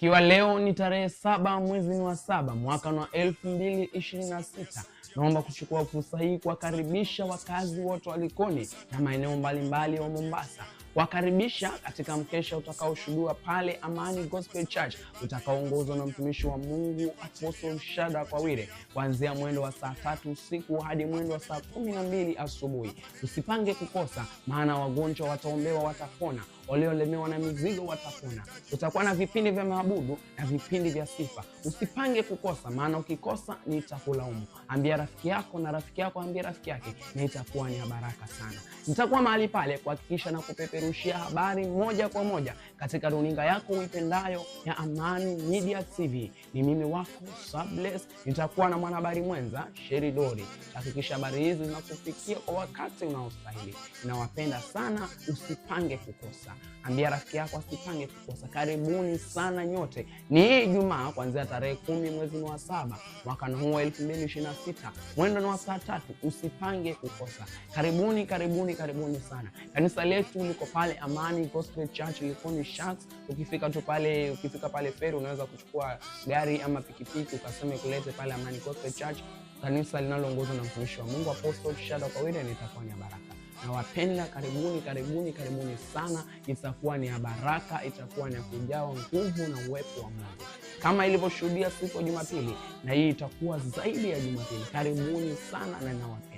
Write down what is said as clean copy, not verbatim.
Ikiwa leo ni tarehe 7 mwezi wa 7 mwaka wa 2026, naomba kuchukua fursa hii kuwakaribisha wakazi wote wa Likoni na maeneo mbalimbali wa Mombasa, wakaribisha katika mkesha utakaoshuhudiwa pale Amani Gospel Church utakaoongozwa na mtumishi wa Mungu Apostle Shadrack Wawire kuanzia mwendo wa saa 3 usiku hadi mwendo wa saa 12 asubuhi. Usipange kukosa, maana wagonjwa wataombewa watapona, waliolemewa na mizigo watapona. Utakuwa na vipindi vya maabudu na vipindi vya sifa. Usipange kukosa, maana ukikosa nitakulaumu. Ambia rafiki yako na rafiki yako ambie rafiki yake, na itakuwa ni baraka sana. Nitakuwa mahali pale kuhakikisha na kupeperushia habari moja kwa moja katika runinga yako uipendayo ya Amani Media TV. Ni mimi wako Sabless, nitakuwa na mwanahabari mwenza Sheri Dori. Hakikisha habari hizi zinakufikia kwa wakati unaostahili. Nawapenda sana, usipange kukosa. Ambia rafiki yako asipange kukosa. Karibuni sana nyote. Ni hii Ijumaa kuanzia tarehe 10 mwezi wa 7 mwaka huu 2026, mwendo ni wa saa 3. Usipange kukosa. Karibuni, karibuni, karibuni sana. Kanisa letu liko pale Amani Gospel Church Likoni Sharks. Ukifika tu pale, ukifika pale feri unaweza kuchukua gari ama pikipiki ukasema kulete pale Amani Gospel Church, kanisa linaloongozwa na mtumishi wa Mungu Apostle Shadrack Wawire, na itakuwa ni baraka. Nawapenda, karibuni, karibuni, karibuni sana. Itakuwa ni ya baraka, itakuwa ni ya kujawa nguvu na uwepo wa Mungu kama ilivyoshuhudia siku ya Jumapili, na hii itakuwa zaidi ya Jumapili. Karibuni sana na nawapenda.